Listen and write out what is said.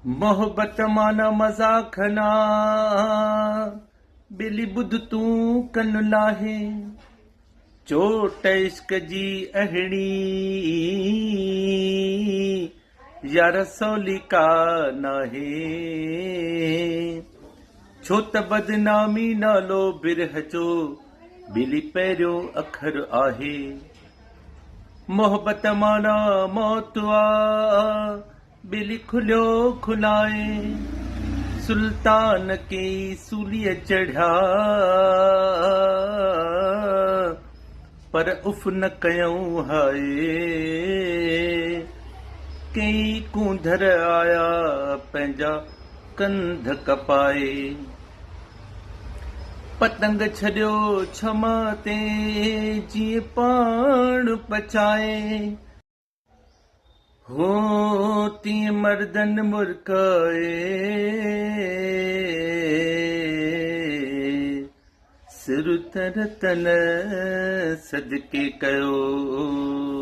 محبت معنيٰ مذاق نه، ٻيلي ٻڌ تون ڪن لاهي. چوٽ عشق جي اهڙي، يار سولي ڪا ناهي. ڇو ته بدنامي نالو برهه جو، ٻيلي پهريون اکر آهي. محبت معنيٰ موت آ، ٻيلي کليو کلائي. سلطان ڪيئي سوليء چڙهيا، پر اف نه ڪيائون هاء. ڪيئي ڪونڌر آيا پنهنجا ڪنڌ ڪپائي. پتنگ ڇڏيو ڇما تي، جيئن پاڻ پچائي. هو تيئن مردن مرڪائي. سر تر تن صدقي ڪيو.